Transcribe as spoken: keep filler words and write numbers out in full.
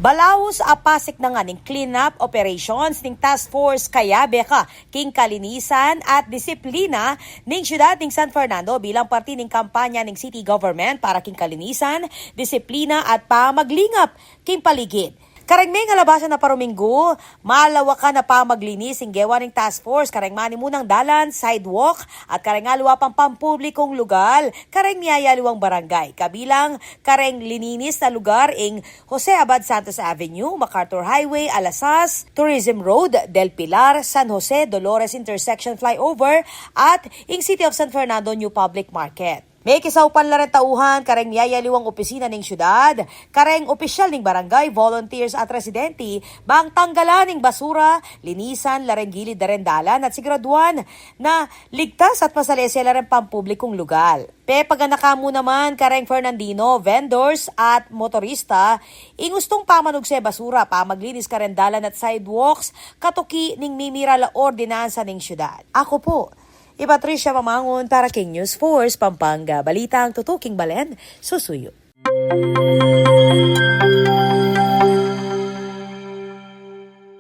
Balaus a pasik na ngan ing clean-up operations ning Task Force Kayabe ka king kalinisan at disiplina ning siyudad ning San Fernando bilang parti ning kampanya ning city government para king kalinisan, disiplina at pamaglingap king paligid. Kareng May ngalabasan a paruminggu, malawakan a pamaglinis ing gewa ning task force kareng manimunang dalan, sidewalk, at kareng aliwa pang pampublikong lugal kareng miyayaliwang barangay, kabilang kareng lininis na lugar ing Jose Abad Santos Avenue, MacArthur Highway, Alasas, Tourism Road, Del Pilar, San Jose, Dolores Intersection Flyover, at ing City of San Fernando New Public Market. Mekisaupan la reng tauhan kareng miyayaliwang opisina ning siyudad, kareng opisyal ning barangay, volunteers at residente, bang tanggalan ing basura, linisan la reng gilid da reng dalan at siguraduan na ligtas at masalese la reng pampublikong lugal. Pepaganakan mu naman kareng Fernandino, vendors at motorista, ing ustung pamanugse basura, pamaglinis kareng dalan at sidewalks, katuki ning mimiral a ordinansa ning siyudad. Aku pu, i Patricia Mamangun para king News Force Pampanga, balitang tutuking balen, susuyu.